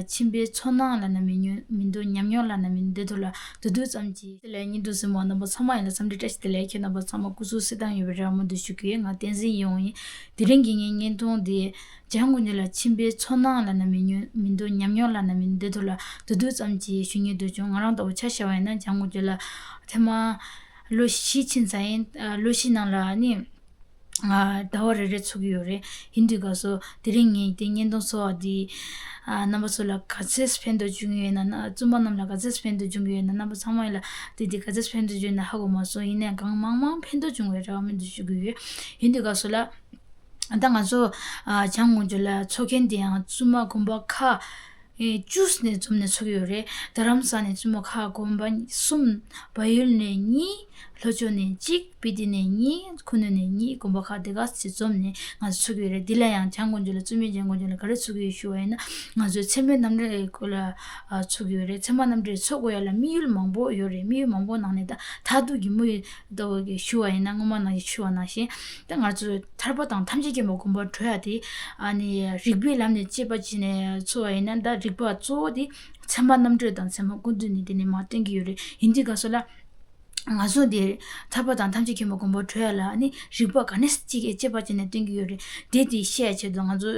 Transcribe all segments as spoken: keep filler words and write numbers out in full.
ཕྱིན་པའི་ཚོར་སྣང་ལབ་ན་མི་ཉོ་མི་འདུག་ཉམས་མྱོང་ལབ་ན་མི་འདུག་དེ་ཐོག་ལ་བསྡུས་བསྡུས་ཙམ་གྱིས། དེ་ལས་སྙིང་ཐུང་གཟིགས་མོ་རྣམ་པ་ཚང་མ་ཡིན་ལ་འཚམས་འདྲི་བཀྲ་ཤིས་བདེ་ལེགས། ཁྱེད་རྣམ་པ་ཚང་མ་སྐུ་གཟུགས་གསལ་ཐང་ཡོད་པའི་རེ་བ་མུ་མཐུད་ཞུ་གི་ཡོད། ང་བསྟན་འཛིན་ཡིན། དེ་རིང་གི་ངའི་བརྙན་ཐུང་འདི་འཇང་དགུན་ཆོས་ལ་ཕྱིན་པའི་ཚོར་སྣང་ལབ་ན་མི་ཉོ་མི་འདུག་ཉམས་མྱོང་ལབ་ན་མི་འདུག་དེ་ཐོག་ལ་བསྡུས་བསྡུས་ཙམ་གྱིས་ཞུ་སྙིང་འདོད་བྱུང་། ང་རང་ལྟ་བུ་ཆ་བཞག་པ་ཡིན་ན་འཇང་དགུན་ཆོས་ལ་ཐེངས་མ་ལོ་བཞི་ཕྱིན་ཚར་ཡིན། ཨ། ལོ་བཞི་ནང་ལ་ནི། ཨ། ཟླ་བ་རེ་རེ་ཚོགས་ཀྱི་ཡོད་རེད། ཡིན་དུས་སྐབས་སུ་དེ་རིང་ངས་དེ་བརྙན་ཐུང་བཟོ་བ་འདི། ཨ། རྣམ་པ་ཚོ་ལ་ག་ཚོད་ཕན་ཐོགས་བྱུང་ཡོད་ན། ན་བཙུན་མ་རྣམས་ལ་ག་ཚོད་ཕན་ཐོགས་བྱུང་གི་ཡོད་ན། རྣམ་པ་ཚང་མ་ལ་དེ་དེ་ག་ཚོད་ཕན་ཐོགས་བྱུང་ཡོད་ན་ཧ་གོ་མ་སོང་། ཡིན་ནའང་གང་མང་མང་ཕན་ཐོགས་བྱུང་བའི་རེ་བ་མུ་མཐུད་ཞུ་གི་ཡོད། ཡིན་དུས་སྐབས་སུ་ལ། ད་ང་ཚོ། ཨ། འཇང་དགུན་ཆོས་ལ་ཚོགས་མཁན་དེ་ཡང་བཙུན་མ་དགོན་པ་ཁག་ཨེ། བཅུ་ནས་འཛོམས་ནས་ཚོགས་ཀྱི་ཡོད་རེད། རྡ་རམ་ས་ནས་བཙུན་མ་ཁག་དགོན་པ་གསུམ། བལ་ཡུལ་ནས་གཉིས། ལྷོ་ཕྱོགས་ནས་གཅིག་སྤི་ཏི་ནས་གཉིས། ཁུ་ནུ་ནས་གཉིས། དགོན་པ་ཁག་དེ་ག་ཚོད་འཛོམས་ནས་ང་ཚོ་ཚོགས་ཀྱི་ཡོད་རེད། འདི་ལ་ཡང་འཇང་དགུན་ཆོས་ལ་བཙུན་མའི་འཇང་དགུན་ཆོས་ལ་ག་རེ་ཚོགས་ཀྱི་ཡོད་ཞུ་བ་ཡིན་ན། ང་ཚོའི་ཚད་མའི་རྣམ་འགྲེལ་སྐོར་ལ། ཨ། ཚོགས་ཀྱི་ཡོད་རེད། ཚད་མ་རྣམ་འགྲེལ་ཚོགས་དགོས་ཡ་ལ་དམིགས་ཡུལ་མང་པོ་ཡོད་རེད། དམིགས་ཡུལ་མང་པོ་ནང་ནས་ད་མཐར་ཐུག་གི་དམིགས་ཡུལ་ལྟ་བུ་གི་ཞུ་བ་ཡིན་ན། སྔོན་མ་ནང་བཞིན་ཞུ་བ་ནང་བཞིན་ད་ང་ཚོའི་ཐར་པ་དང་ཐམས་ཅད་མཁྱེན་པའི་གོ་འཕང་འགྲོ་ཡ་དེ། ཨ་ནི་རིགས་པའི་ལམ་ནས་དཔྱད་པ་བྱས་ནས་ཚོགས་པ་ཡིན་ན། ད་རིགས་པ་གཙོ་བོ་དེ་ཚད་མ་རྣམ་འགྲེལ་དང་ཚད་མ་ཀུན་བཏུས་ནས་དེ་ནས་མར་བསྟན་གྱི་ཡོད་རེད། ཡིན་དུས་སྐབས་སུ་ལ། ང་ཚོ་འདིར་ཐར་པ་དང་ཐམས་ཅད་མཁྱེན་པའི་གོ་འཕང་འགྲོ་ཡ་ལ་ནི་རིགས་པ་ག་ནས་ཅིག་གིས་དཔྱད་པ་བྱས་ནས་བསྟན་གྱི་ཡོད་རེད། དེ་དེ་ཤེས་ཡ་ཆེད་དུ་ང་ཚོ་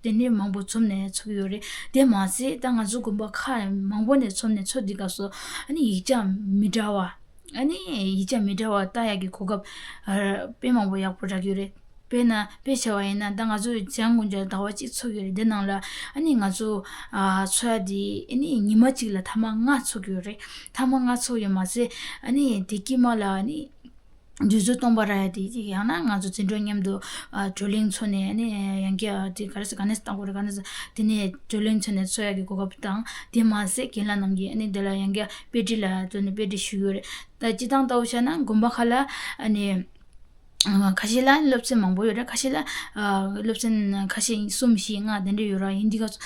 དེ་འདྲའི་མང་པོ་འཛོམས་ནས་ཚོགས་ཀྱི་ཡོད་རེད། དེ་མ་ཟད་ད་ང་ཚོ་དགོན་པ་ཁག་མང་པོ་ནས་འཛོམས་ནས་ཚོགས་དུས་སྐབས་སུ། ཨ་ནི་ཡིག་ཆ་མི་འདྲ་བ། ཨ་ནི་ཡིག་ཆ་མི་འདྲ་བ་ལྟ་ཡག་གི་གོ་སྐབས། ཨ། དཔེ་མང་པོ་ཡག་པོ་རག་གི་ཡོད་རེད། དཔེར་ན་དཔེ་བྱས་པ་ཡིན་ན། ད་ང་ཚོ་འཇང་དགུན་ཆོས་ཟླ་བ་གཅིག་ཚོགས་ཀྱི་ཡོད་རེད། དེ་ནང་ལ་ཨ་ནི་ང་ཚོ། ཨ། ཚོགས་ཡ་དེ་ཨ་ནི་ཉི་མ་གཅིག་ལ་ཐེངས་མ་ལྔ་ཚོགས་ཀྱི་ཡོད་རེད། ཐེངས་མ་ལྔ་ཚོགས་ཡོད་མ་ཟད། ཨ་ནི་དེ་དཀྱིལ་མ་ལ་ཨ་ནི་དུས་ཚོད་སྟོང་པ་རག་ཡ་དེ་ཅིག་ཡང་ན་ང་ཚོ་འཛིན་གྲོགས་མཉམ་དུ། ཨ། བགྲོ་གླེང་ཚོགས་ནས། ཨ་ནི་ཡང་བསྐྱར་དེ་ག་རེ་ཟེར། ག་ནས་བཏང་དགོས་རེད། ག་ནས་ཟེར། དེ་ནས་བགྲོ་གླེང་ཚོགས་ནས་ཚོགས་ཡ་གི་གོ་སྐབས་དང་། དེ་མ་ཟད་རྒན་ལགས་རྣམས་ཀྱིས་ཨ་ནི་དེ་ལ་ཡང་བསྐྱར་དཔེ་ཁྲིད་ལ་འགྲོ་ནས་དཔེ་ཁྲིད་ཞུ་གི་ཡོད་རེད། ད་སྤྱིར་བཏང་ལྟ་བུ་བྱས་ན་དགོན་པ་ཁག་ལ་ཨ་ནི། ཨ། ཁ་ཤས་ལ་སློབ་ཚན་མང་པོ་ཡོད་རེད། ཁ་ཤས་ལ། ཨ། སློབ་ཚན་ཁ་ཤས་གསུམ་བཞི་ལྔ་དེ་འདྲ་ཡོད་ར། ཡིན་དུས་སྐབས་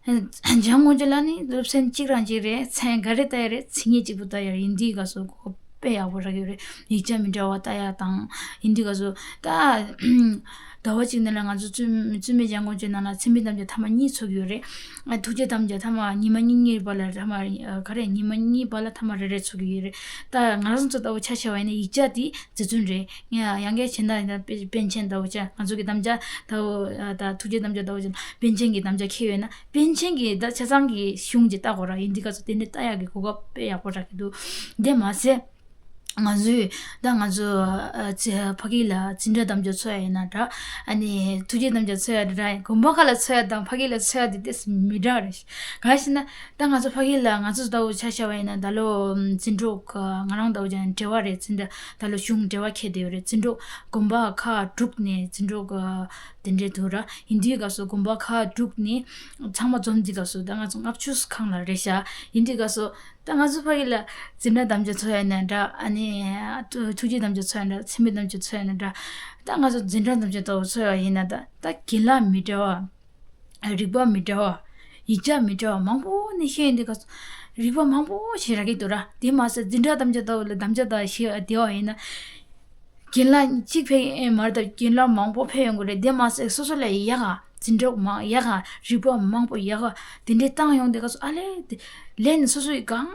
སུ། འཇང་དགུན་ཆོས་ལ་ནི་སློབ་ཚན་གཅིག་རང་གཅིག་རེད། ཚན་ག་རེ་ལྟ་ཡ་རེད། ཚན་ཉིད་གཅིག་པུ་ལྟ་ཡ་རེད། ཡིན་དུས་སྐབས་སུ་གོ་སྐབས་དཔེ་ཡག་པོ་རག་གི་ཡོད་རེད། ཡིག་ཆ་མི་འདྲ་བ་ལྟ་ཡ་དང་། ཡིན་དུས་སྐབས་སུ་ད་ཟླ་བ་གཅིག་ནང་ལ་ང་ཚོ་བཙུན་བཙུན་མའི་འཇང་དགུན་ཆོས་ནང་ལ་ཚེ་འཕེལ་དམ་བཅའ་ཐེངས་མ་གཉིས་ཚོགས་ཀྱི་ཡོད་རེད། ཨ། ཐུགས་རྗེ་དམ་བཅའ་ཐེངས་མ་ཉི་མ་གཉིས་གཉིས་བར་ལ་ཐེངས་མ། ཨ། ག་རེ། ཉི་མ་གཉིས་བར་ལ་ཐེངས་མ་རེ་རེ་ཚོགས་ཀྱི་ཡོད་རེད། ད་ང་རང་ཚོ་ལྟ་བུ་ཆ་བཞག་པ་ཡིན་ན་ཡིག་ཆ་དེ་རྗེ་བཙུན་རེད། ཡང་ཡང་བསྐྱར་བྱས་ན་ཡང་ན་པཎ་པཎ་ཆེན་ལྟ་བུ་བྱས། ང་ཚོ་གི་དམ་བཅའ་ལྟ་བུ། ཨ། ད་ཐུགས་རྗེ་དམ་བཅའ་ལྟ་བུ་བྱས་ན་པཎ་ཆེན་གྱི་དམ་བཅའ་འཁྱེར་ཡོད་ན། པཎ་ཆེན་གྱི་ད་ཆ་ཚང་གི་གཞུང་ཅིག་ལྟ་དགོས་ར། ཡིན་དུས་སྐབས་སུ་དེ་འདྲ་ལྟ་ཡག་གི་གོ་སྐབས་དཔེ་ཡག་པོ་རག་གི་འདུག་དེ་མ་ཟད། ང་ཚོས་ད་ང་ཚོ། ཨ། ཕ་གི་ལ་འཛིན་གྲྭ་དམ་བཅའ་ཚོགས་ཡ་ཡིན་ན་འདྲ། ཨ་ནི་ཐུགས་རྗེ་དམ་བཅའ་ཚོགས་ཡ་འདྲ། དགོན་པ་ཁག་ལ་ཚོགས་ཡ་དང་ཕ་གི་ལ་ཚོགས་ཡ་དེ་ཏོག་ཙམ་མི་འདྲ་རེད། གང་ཞེ་ན། ད་ང་ཚོ་ཕ་གི་ལ་ང་ཚོ་ལྟ་བུ་ཆ་བཞག་པ་ཡིན་ན། ད་ལོ་འཛིན་གྲོགས་ང་རང་ལྟ་བུ་ཅན་འབྲེལ་བ་རེད། འཛིན་གྲྭ་ད་ལོ་གཞུང་འབྲེལ་བ་འཁེལ་བསྡད་ཡོད་རེད། འཛིན་གྲོགས་དགོན་པ་ཁག་དྲུག་ནས་འཛིན་གྲོགས་དེ་འདྲས་འདུག་ར། ཡིན་དུས་སྐབས་སུ་དགོན་པ་ཁག་དྲུག་ནས་ཚང་མ་འཛོམས་དུས་སྐབས་སུ་ད་ང་ཚོ་ལྔ་བཅུ་སྒང་ལ་རེད་ཤག་ཡིན་དུས་སྐབས་སུ་ད་ང་ཚོ་ཕ་གི་ལ་འཛིན་གྲྭ་དམ་བཅའ་ཚོགས་ཡ་ན་འདྲ། ཨ་ནི་ཐུགས་རྗེ་དམ་བཅའ་ཚོགས་ཡ་འདྲ། ཚེ་འཕེལ་དམ་བཅའ་ཚོགས་ཡ་ན་འདྲ། ད་ང་ཚོ་འཛིན་གྲྭ་དམ་བཅའ་ལྟ་བུ་ཚོགས་ཡ་ཡིན་ན། ད་ད་རྒན་ལགས་མི་འདྲ་བ། རིག་པ་མི་འདྲ་བ། ཡིག་ཆ་མི་འདྲ་བ་མང་པོ་ནས་ཤེས་ཡོང་དུས་སྐབས་སུ་རིག་པ་མང་པོ་ཞིག་རག་གི་འདུག་ར། དེ་མ་ཟད་འཛིན་གྲྭ་དམ་བཅའ་ལྟ་བུ་ལ་དམ་བཅའ་ལྟ་བུ་ཞིག་བསྡད་པ་ཡིན་ན། རྒན་ལགས་གཅིག་ཕེབས་ཡིན་མ་རེད། ད་རྒན་ལགས་མང་པོ་ཕེབས་ཡོང་གི་རེད། དེ་མ་ཟད་སོ་སོ་ལས་ཡག་ག་འཛིན་གྲོགས་མང་ཡག་ག་རིག་པ་མང་པོ་ཡག་ག་དེ་འདྲས་བཏང་ཡོང་དུས་སྐབས་སུ། ཨ་ལས་དེ་ལན་སོ་སོའི་གང་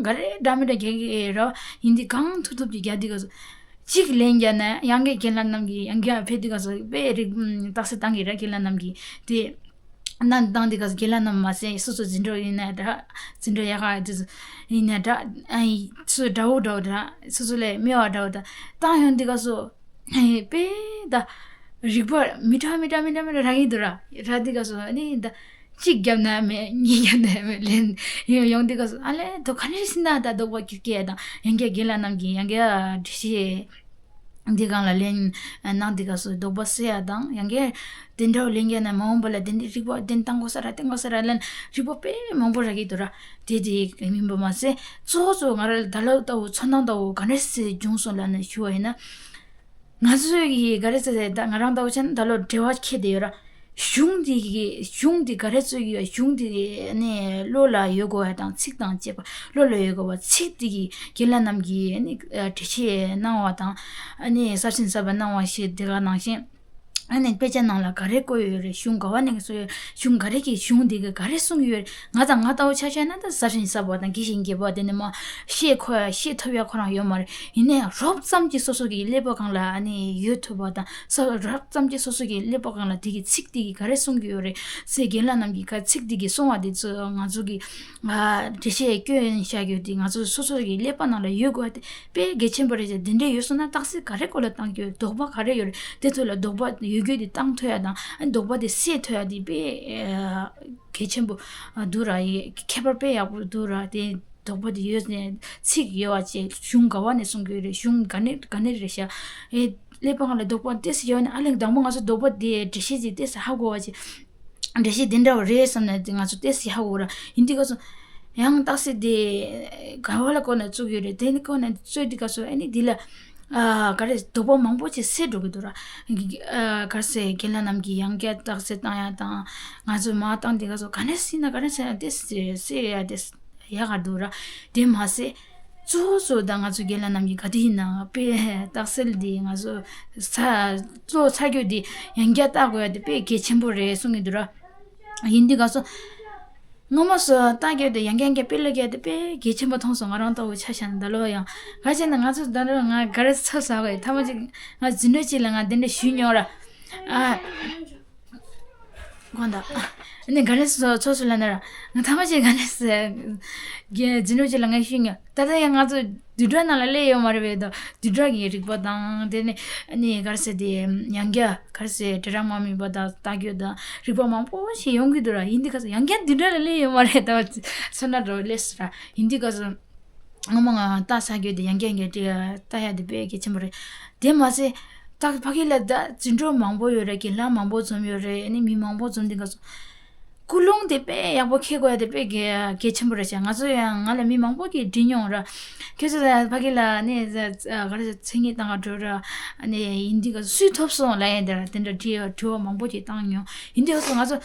ག་རེ་འདྲ་མི་འདྲ་རྒྱག་གི་ར། ཡིན་དུས་གང་ཐུབ་ཐུབ་ཀྱིས་རྒྱག་དུས་སྐབས་སུ། གཅིག་ལན་རྒྱག་ན་ཡང་བསྐྱར་རྒན་ལགས་རྣམས་ཀྱིས་ཡང་བསྐྱར་ཕེབས་དུས་སྐབས་སུ་དཔེ་རིག་རྟགས་གསལ་བཏང་གི་ར། རྒན་ལགས་རྣམས་ཀྱིས་དེ་གནང་བཏང་དུས་སྐབས་སུ་རྒན་ལགས་རྣམས་མ་ཟད་སོ་སོ་འཛིན་གྲོགས་ཡིན་ན་འདྲ། འཛིན་གྲོགས་ཡག་ག་དེ་ཚོ་ཡིན་ན་འདྲ། ཨ་ཡིན་སོ་སོ་འདྲ་བོ་འདྲ་བོ་འདྲ། སོ་སོ་ལས་སྨྲ་བ་འདྲ་བོ་འདྲ་བཏང་ཡོང་དུས་སྐབས་སུ་དཔེ་ད་རིག་པ་མི་འདྲ་མི་འདྲ་མི་འདྲ་མི་འདྲ་རག་གི་འདུག་ར། རག་དུས་སྐབས་སུ་ཨ་ནི་ད། གཅིག་བརྒྱབ་ན་མེད། གཉིས་བརྒྱབ་ན་མེད། ལན་ཡོང་ཡོང་དུས་སྐབས་སུ། ཨ་ལས་དོ་ག་ནས་ཟིན་ན་ད་དོགས་པ་སྐྱེ་སྐྱེ་དང་། ཡང་བསྐྱར་རྒན་ལགས་རྣམས་ཀྱིས་ཡང་བསྐྱར་འགྲེལ་བཤད་འདི་སྒང་ལ་ལན་གནང་དུས་སྐབས་སུ་དོགས་པ་སེལ་ཡ་དང་། ཡང་བསྐྱར་དེ་འདྲ་བོ་ལན་རྒྱག་ན་མ་འོངས་པ་ལ་དེ་འདྲའི་རིག་པ་དེ་བཏང་དགོས་ས་ར་བཏང་དགོས་ས་ར་ལན་རིག་པ་དཔེ་མང་པོ་རག་གི་འདུག་ར། དེ་དེ་ཡིན་པ་མ་ཟད་གཙོ་བོ་གཙོ་བོ་ང་རང་ལ་ད་ལོ་ལྟ་བུ་ཚོར་སྣང་ལྟ་བུ་ག་འདྲ་སེ་བྱུང་སོང་ལབ་ནས་ཞུ་བ་ཡིན་ན། ང་ཚོས་ཀྱི་ག་རེ་ཟེར་ཟེར། ད་ང་རང་ལྟ་བུ་ཆ་ན་ད་ལོ་འབྲེལ་བ་འཁེལ་བསྡད་ཡོད་ར། གཞུང་འདི་གི་གཞུང་འདི་ག་རེ་རྩོད་ཀྱི་ཡོད། གཞུང་འདི་ནི་བློ་ལ་ཡོད་དགོས་པ་དང་། ཚིག་དང་བཅས་པ་བློ་ལ་ཡོད་དགོས་པ། ཚིག་འདི་གི་རྒན་ལགས་རྣམས་ཀྱིས་ནི་འགྲེལ་བཤད་གནང་བ་དང་། ནི་གསར་ཞིང་གསར་པ་གནང་བ་ཞིག་དེ་ག་ནང་བཞིན། ཨ་ནི་དཔེ་ཆ་ནང་ལ་ག་རེ་བཀོད་ཡོད་རེད། གཞུང་ག་བ་ནས་སུ་ཡོད། གཞུང་ག་རེ་གི་གཞུང་དེ་གི་ག་རེ་གསུངས་ཡོད་རེད། ང་དང་ང་ལྟ་བུ་ཆ་བཞག་ན་ད་ཟབ་ཞིང་ཟབ་པ་དང་དགེ་ཞིང་རྒྱས་པ་དེ་ནི་མ་ཤེས་ཁོ་ཡ་ཤེས་ཐུབ་ཡ་ཁོ་རང་ཡོད་མ་རེད། ཡིན་ནའི་རོབ་ཙམ་གྱིས་སོ་སོ་གི་ཀླད་པ་སྒང་ལ་ཨ་ནི་ཡོད་ཐུབ་པ་དང་ས་རོབ་ཙམ་གྱིས་སོ་སོ་གི་ཀླད་པ་སྒང་ལ་དེ་གི་ཚིག་དེ་གི་ག་རེ་གསུང་གི་ཡོད་རེད་ཟེར་རྒན་ལགས་རྣམས་ཀྱིས་ག་ཚིག་དེ་གི་གསུང་བ་དེ་ཚོ་ང་ཚོ་གི་ཨ་འགྲེལ་བཤད་སྐྱོན་བཞག་ཡོད་དེ་ང་ཚོ་སོ་སོ་གི་ཀླད་པ་ནང་ལ་ཡོད་དགོས་དེ་དཔེ་གལ་ཆེན་པོ་རེད་ཟེར། དེ་འདྲ་ཡོད་སོང་ན་རྟགས་གསལ་ག་རེ་སྐོར་ལ་བཏང་གི་ཡོད། དོགས་པ་ག་རེ་ཡོད་རེད། དེ་ཚོ་ལ་དོགས་པ་ཡོད་རྒྱུ་དེ་བཏང་ཐུབ་ཡ་དང་ཨ་དོགས་པ་དེ་སེལ་ཐུབ་ཡ་དེ་དཔེ་ཨ་གལ་ཆེན་པོ་འདུག་ར། ཡི་ཁྱད་པར་དཔེ་ཡག་པོ་འདུག་ར། དེ་དོགས་པ་དེ་ཡོད་ནས་ཚིག་ཡོད་བ་བྱས་གཞུང་ག་བ་ནས་གསུང་གི་ཡོད་རེད། གཞུང་ག་ནས་ག་ནས་རེད་ཤག་ཨེ་ཀླད་པ་སྒང་ལ་དོགས་པ་ཏོག་ཙམ་ཡོད་ནས་ཨ་ལས་དང་པོ་ང་ཚོ་དོགས་པ་དེ་འགྲེལ་བཤད་ཅིག་ཏོག་ཙམ་ཧ་གོ་བ་བྱས། འགྲེལ་བཤད་དེ་འདྲ་བ་རེད་བསམ་ནས་དེ་ང་ཚོ་ཏོག་ཙམ་ཧ་གོ་ར། ཡིན་དུས་སྐབས་སུ་ཡང་རྟགས་གསལ་དེ་ག་བ་ལ་བཀོད་ནས་བཙུགས་ཡོད་རེད། དེ་ནི་བཀོད་ནས་བཙུགས་དུས་སྐབས་སུ་ཨ་ནི་འདི་ལ་ཨ་ག་རེ་དོགས་པ་མང་པོ་ཅིག་སེལ་འགྲོ་གི་འདུག་ར། ཨ་ག་རེ་ཟེར་རྒན་ལགས་རྣམས་ཀྱིས་ཡང་བསྐྱར་རྟགས་གསལ་བཏང་ཡ་དང་ང་ཚོས་མར་བཏང་དུས་སྐབས་སུ་ག་ནས་སེལ་ན་ག་ནས་སེལ་ན་ཏོག་ཙམ་སེལ་ཡ་དེ་ཡག་ག་འདུག་ར། དེ་མ་ཟད་གཙོ་བོ་གཙོ་བོ་ད་ང་ཚོ་རྒན་ལགས་རྣམས་ཀྱིས་ག་དུས་ཡིན་ན་དཔེ་རྟགས་གསལ་འདི་ང་ཚོ་ས་གཙོ་བོ་ཚ་རྒྱུ་འདི་ཡང་བསྐྱར་བལྟ་དགོས་ཡ་དེ་དཔེ་གལ་ཆེན་པོ་རེད་གསུང་གི་འདུག་ར། ཡིན་དུས་ག་ཚོད་སྔོན་མ་སུ་བལྟ་རྒྱུ་དེ་ཡང་བསྐྱར་བལྟ་དཔེ་ལ་རྒྱུ་དེ་དཔེ་གལ་ཆེན་པོ་མཐོང་སོང་། ང་རང་ལྟ་བུ་ཆ་བཞག་ན་ད་ལོ་ཡང་ག་བྱས་ན་ང་ཚོ་ད་ལོ་ང་ག་རེ་ཚོ་ཟ་དགོས་ཐ་མ་ཅིག་ང་འཛིན་གྲྭ་གཅིག་ལ་ང་འདི་འདྲ་ཞུས་མྱོང་ར། ཨ། དགོངས་དག་ཨ་ནི་ག་རེ་ཚོ་ཚོ་སུ་ལ་ན་ར་ང་ཐ་མ་ཅིག་ག་རེ་ཟེར་རྒན་འཛིན་གྲྭ་གཅིག་ལ་ང་ཞུས་མྱོང་། ད་ལྟ་ཡང་ང་ཚོ་བདུན་ཕྲག་ནང་ལ་སླེབས་ཡོད་མ་རེད་པས། ད་བདུན་ཕྲག་གི་རིག་པ་དང་དེ་ནས་ཨ་ནི་ག་རེ་ཟེར་དེ་ཡང་བསྐྱར་ག་རེ་ཟེར་འབྲེལ་ར་མ་མིན་པ་དང་ལྟ་རྒྱུ་དང་རིག་པ་མང་པོ་ཞིག་ཡོང་གི་འདུག་ར། ཡིན་དུས་ག་ཚོད་ཡང་བསྐྱར་བདུན་ཕྲག་ལ་སླེབས་ཡོད་མ་རེད། ད་བ་ཚོ་ན་འགྲོ་སླེབས་སོང་ར། ཡིན་དུས་ག་ཚོད་སྔོན་མ་ང་ལྟ་ས་རྒྱུ་དེ་ཡང་བསྐྱར་ཡང་བསྐྱར་ལྟ་ཡ་དེ་དཔེ་གལ་ཆེན་པོ་རེད། དེ་མ་ཟད་ད་ཕ་གི་ལ་ད་འཛིན་གྲྭ་མང་པོ་ཡོད་རེད། རྒན་ལགས་མང་པོ་འཛོམས་ཡོད་རེད། ཨ་ནི་མི་མང་པོ་འཛོམས་དུས་ག་ཚོད་ཀུན་སློང་དེ་དཔེ་ཡག་པོ་འཁྱེར་དགོས་ཡ་དེ་དཔེ་གལ་གལ་ཆེན་པོ་རེད་ཤག་ང་ཚོ་ཡང་ང་ལ་མི་མང་པོ་གིས་དྲིས་མྱོང་ར། ཁྱོད་ཚོ་ད་ཕ་གི་ལ་ནི་ག་རེ་མཚན་ཉིད་བཏང་ག་འགྲོ་ར། ཨ་ནི་ཡིན་དུས་ག་ཚོད་སུས་ཐོབ་སོང་ལབ་ཡ་དེ་ར་དེ་འདྲ་དྲི་དྲི་བ་མང་པོ་ཅིག་བཏང་མྱོང་། ཡིན་དུས་ག་ཚོད་ང་ཚོ་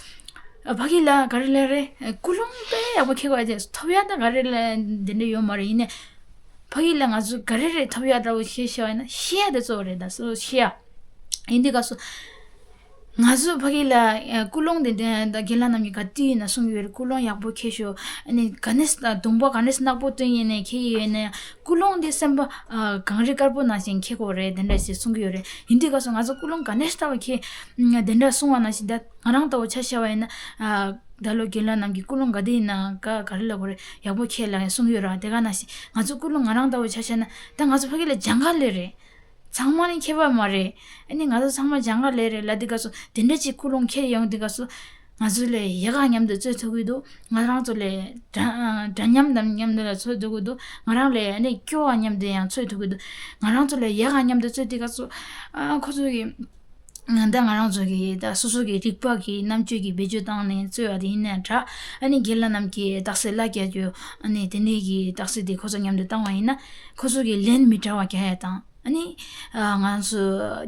ཕ་གི་ལ་ག་རེ་ལབ་རེད། ཀུན་སློང་དཔེ་ཡག་པོ་འཁྱེར་དགོས་ཡ་དེ་ཐོབ་ཡ་ད་ག་རེ་ལ་དེ་འདྲ་ཡོད་མ་རེད། ཡིན་ནའི་ཕ་གི་ལ་ང་ཚོ་ག་རེ་རེད་ཐོབ་ཡ་འདྲ་བོ་ཤེས་ཤེས་པ་ཡིན་ན་ཤེས་ཡ་དེ་གཙོ་བོ་རེད། ད་སོ་ཤེས་ཡ་ཡིན་དུས་ག་ཚོད་ང་ཚོ་ཕ་གི་ལ་ཨ་ཀུན་སློང་དེ་འདྲ་ད་རྒན་ལགས་རྣམས་ཀྱིས་ག་དུས་ཡིན་ན་གསུང་གི་ཡོད་རེད། ཀུན་སློང་ཡག་པོ་འཁྱེར་ཤོག་ཨ་ནི་ག་ནས་གདོང་པ་ག་ནས་ནག་པོ་སྟོན་ཡིན་ནའི་འཁྱེར་ཡིན་ཡོད་ནའི་ཀུན་སློང་དེ་སེམས་པ་ཨ་གངས་རི་དཀར་པོ་ནང་བཞིན་འཁྱེར་དགོས་རེད་དེ་འདྲ་ཞིག་གསུང་གི་ཡོད་རེད། ཡིན་དུས་ག་ཚོད་ང་ཚོ་ཀུན་སློང་ག་ནས་ལྟ་བུ་འཁྱེར་དེ་འདྲ་གསུང་བ་ནང་བཞིན་ད་ང་རང་ལྟ་བུ་ཆ་བཞག་པ་ཡིན་ན་ཨ་ད་ལོ་རྒན་ལགས་རྣམས་ཀྱིས་ཀུན་སློང་ག་དུས་ཡིན་ན་ག་ག་རེ་ལབ་དགོས་རེད། ཡག་པོ་འཁྱེར་ལབ་ཡང་གསུང་གི་ཡོད་རེད། དེ་ག་ནང་བཞིན་ང་ཚོ་ཀུན་སློང་ང་རང་ལྟ་བུ་ཆ་བཞག་ན་ད་ང་ཚོ་ཕ་གི་ལ་སྦྱང་ག་སླེབས་རེད། ཚང་མ་ནི་མཁས་པ་མ་རེད། ཨ་ནི་ང་ཚོ་ཚང་མ་སྦྱང་ག་ལེ་རེད་ལབ་དུས་སྐབས་སུ་དེ་འདྲ་ཅིག་ཀུན་སློང་འཁྱེར་ཡོང་དུས་སྐབས་སུ་ང་ཚོ་ལས་ཡག་ག་མཉམ་དུ་འཚོལ་ཐུབ་ཀྱི་འདུག་ང་རང་ཚོ་ལས་འདྲ་འདྲ་མཉམ་དང་མཉམ་དུ་ལ་འཚོལ་ཐུབ་ཀྱི་འདུག་ང་རང་ལས་ཨ་ནི་སྐྱོ་བ་མཉམ་དུ་ཡང་འཚོལ་ཐུབ་ཀྱི་འདུག་ང་རང་ཚོ་ལས་ཡག་ག་མཉམ་དུ་འཚོལ་དུས་སྐབས་སུ་ཨ་ཁོ་ཚོ་གི་ད་ང་རང་ཚོ་གི་ད་སོ་སོ་གི་རིག་པ་གི་རྣམ་དཔྱོད་ཀྱི་བེད་སྤྱོད་བཏང་ནས་འཚོལ་བ་དེ་ཡིན་ན་འདྲ། ཨ་ནི་རྒན་ལགས་རྣམས་ཀྱིས་རྟགས་གསལ་ལ་རྒྱག་རྒྱུ་ཨ་ནི་དེ་འདྲའི་གི་རྟགས་གསལ་དེ་ཁོ་ཚོ་མཉམ་དུ་བཏང་བ་ཡིན་ན་ཁོ་ཚོ་གི་ལན་མི་འདྲ་བ་རྒྱག་ཡ་དང་། ཨ་ནི། ཨ་ང་ཚོ་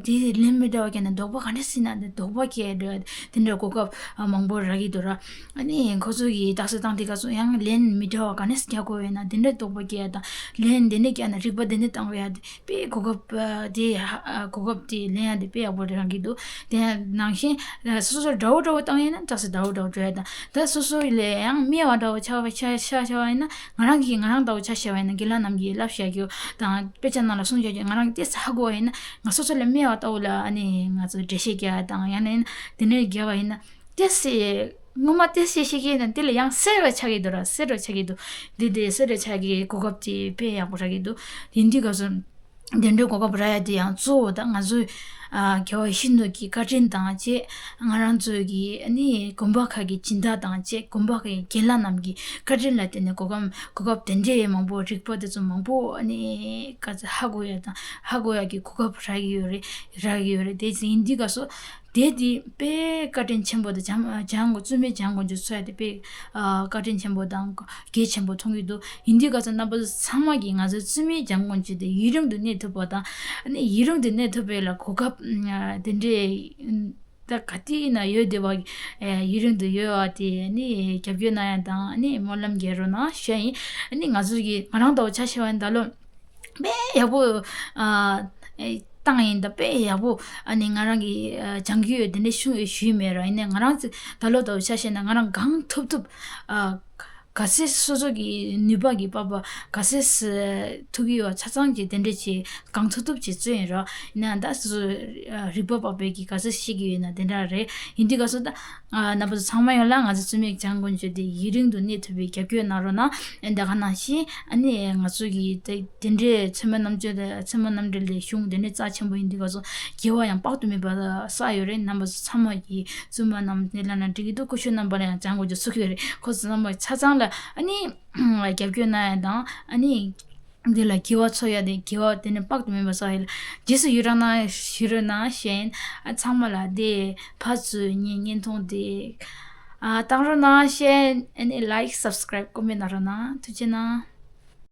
དེ་ལན་མི་འདྲ་བ་ཀྱང་ན་དོགས་པ་ག་འདྲ་སེལ་ན་དེ་དོགས་པ་སྐྱེ་འགྲོ་དེ་འདྲ་གོ་སྐབས་ཨ་མང་པོ་རག་གི་འདུག་ར། ཨ་ནི་ཁོ་ཚོ་གིས་རྟགས་གསལ་བཏང་དུས་སྐབས་སུ་ཡང་ལན་མི་འདྲ་བ་ག་འདྲ་རྒྱག་དགོས་ཡོད་ན་དེ་འདྲ་དོགས་པ་སྐྱེ་ཡ་དང་ལན་དེ་འདྲ་རྒྱག་ན་རིག་པ་དེ་འདྲ་བཏང་དགོས་ཡ་དེ་དཔེ་གོ་སྐབས་དེ་ཧ་གོ་སྐབས་དེ་ལེན་ཡ་དེ་དཔེ་ཡག་པོ་རག་གི་འདུག་དེ་ནང་བཞིན་སོ་སོ་འདྲ་བོ་འདྲ་བོ་བཏང་ཡིན་ན་རྟགས་གསལ་འདྲ་བོ་འདྲ་བོ་འགྲོ་ཡ་དང་ད་སོ་སོ་ལས་ཡང་སྨྲས་པ་འདྲ་བོ་ཆགས་པ་ཆ་ཆ་ཆ་བ་ཡིན་ན་ང་རང་གིས་ང་རང་ལྟ་བུ་ཆ་བཞག་པ་ཡིན་ན་རྒན་ལགས་རྣམས་ཀྱིས་བསླབ་བཞག་རྒྱུ་དང་། དཔེ་ཆ་ནང་ལ་གསུངས་བཞག་རྒྱུ་ང་རང་གིས་ཏོག་ཙམ་ཧ་གོ་བ་ཡིན་ན་ང་སོ་སོ་ལ་སྨྲས་པ་ལྟ་བུ་ལ་ཨ་ནི་ང་ཚོ་འགྲེལ་བཤད་རྒྱག་ཡ་དང་ཡང་ན་དེ་འདྲ་རྒྱག་པ་ཡིན་ན་ཏོག་ཙམ་སྔོན་མ་ཏོག་ཙམ་ཤེས་ཀྱི་ཡིན་ན་དེ་ལ་ཡང་གསལ་བ་ཆགས་ཀྱི་འདུག་ར། གསལ་བ་ཆགས་ཀྱི་འདུག་འདི་དེ་གསལ་བ་ཆགས་ཀྱི་གོ་སྐབས་དེ་དཔེ་ཡག་པོ་རག་གི་འདུག་ཡིན་དུས་སྐབས་སུ་དེ་འདྲའི་གོ་སྐབས་རག་ཡ་དེ་ཡང་གཙོ་བོ་ད་ང་ཚོའི་ཨ་རྒྱལ་བ་ཡིད་བཞིན་ནོར་བུའི་བཀའ་དྲིན་དང་བཅས་ང་རང་ཚོའི་གི་ཨ་ནི་དགོན་པ་ཁག་གི་སྦྱིན་བདག་དང་བཅས་དགོན་པ་ཁག་གི་རྒན་ལགས་རྣམས་ཀྱི་བཀའ་དྲིན་ལ་བརྟེན་ནས་གོ་སྐབས་གོ་སྐབས་དེ་འདྲའི་མང་པོ་རིག་པ་དེ་ཚོ་མང་པོ་ཨ་ནི་ག་ཚོད་ཧ་གོ་ཡ་དང་ཧ་གོ་ཡ་གི་གོ་སྐབས་རག་གི་ཡོད་རེད། རག་གི་ཡོད་རེད། དེ་ཡིན་དུས་སྐབས་སུ་དེ་དེ་དཔེ་བཀའ་དྲིན་ཆེན་པོ་དང་འཇམ་འཇམ་དགོངས་བཙུན་མའི་འཇམ་དགོངས་ཀྱི་འཚོ་ཡ་དེ་དཔེ་ཨ་བཀའ་དྲིན་ཆེན་པོ་དང་གལ་ཆེན་པོ་མཐོང་གི་འདུག་ཡིན་དུས་སྐབས་སུ་རྣམ་པ་ཚོ་ཚང་མ་གིས་ང་ཚོའི་བཙུན་མའི་འཇམ་དགོངས་ཀྱི་དེ་ཡུན་རིང་དུ་གནས་ཐུབ་པ་དང་ཨ་ནི་ཡུན་རིང་དུ་གནས་ཐུབ་པའི་ལ་གོ་སྐབས་ཨ་དེ་འདྲའི་ད་ག་དུས་ཡིན་ན་ཡོད་བསྡད་པ་ཨ་ཡུན་རིང་དུ་ཡོད་པ་དེ་ཨ་ནི་རྒྱབ་སྐྱོར་གནང་ཡ་དང་ཨ་ནི་སྨོན་ལམ་རྒྱག་རོགས་གནང་ཞུ་ཡ་ཡིན། ཨ་ནི་ང་ཚོ་གི་ང་རང་ལྟ་བུ་ཆ་བཞག་པ་ཡིན་ད་ལོ་དཔེ་ཡག་པོ་ཨ། བཏང་ཡིན་ད་དཔེ་ཡག་པོ་ཨ་ནི་ང་རང་གི་ཨ་སྦྱང་གི་ཡོད། དེ་འདྲའི་ཤུགས་ཡོད་ཞུས་མེད་ར། ཡིན་ནའི་ང་རང་ཚོ་ད་ལོ་ད་ཆ་བཞག་ན་ང་རང་གང་ཐུབ་ཐུབ་ཨ་ག་ཚད་སོ་སོ་གི་ནུས་པ་གི་དཔག་པ་ག་ཚད་ཐུབ་ཀྱི་ཡོད་ཆ་ཚང་གི་དེ་འདྲ་བྱེད་གང་ཐུབ་ཐུབ་བྱེད་རྩོད་ཡིན་ར། ཡིན་ན་ད་སོ་སོ་རིག་པ་དཔག་པའི་གི་ག་ཚད་ཤེས་ཀྱི་ཡོད་ན་དེ་འདྲ་རེད། ཡིན་དུས་ག་སོ་ད་རྣམ་པ་ཚོ་ཚང་མ་ཡོད་ལ་ང་ཚོ་རྩོད་མེད་སྦྱང་དགོངས་བརྗོད་དེ་ཡུན་རིང་དུ་གནས་ཐུབ་པའི་རྒྱབ་སྐྱོར་གནང་རོགས་གནང་། ཨ་ནི་ད་ག་ནང་བཞིན་ཨ་ནི་ང་ཚོ་གི་དེ་དེ་འདྲའི་ཚད་མ་རྣམ་དཔྱོད་དང་ཚད་མ་རྣམ་འགྲེལ་ལས་གཞུང་དེ་འདྲའི་རྩ་ཆེན་པོ་ཡིན་དུས་ག་སོ་དགེ་བ་ཡང་དཔག་ཏུ་མེད་པ་བསགས་ཡོད་རེད། རྣམ་པ་ཚོ་ཚང་མ་གི་བཙུན་མ་རྣམས་དེ་ལ་ན་འགྲིག་གི་འདུག་ཀུ་ཤུ་རྣམ་པ་ལ་ཡང་སྦྱང་དགོས་རྒྱུ་ཚུགས་ཡོད་རེད། ཁོ་ཚོ་རྣམ་པ་ཆ་ཚང་ལ་ཨ་ནི་རྒྱབ་སྐྱོར་གནང་ཡ་དང་ཨ་ནི་འདི་ལ་དགེ་བ་འཚོ་ཡ་དེ་དགེ་བ་དེ་ནི་དཔག་ཏུ་མེད་པ་བསགས་ཡོད་ལ། རྗེས་སུ་ཡི་རང་གནང་ཞུ་རོགས་གནང་ཞེས། ཨ་ཚང་མ་ལ་དེ་ཕར་ཚུར་ཉན་བརྙན་ཐུང་དེ་ཨ་བཏང་རོགས་གནང་ཞེས། ཨ་ནི་ལའིཀ་སབ་སི་ཀ་རའིབ་ཀོ་མེན་ཊི་གནང་རོགས་གནང་། ཐུགས་རྗེ་གནང་།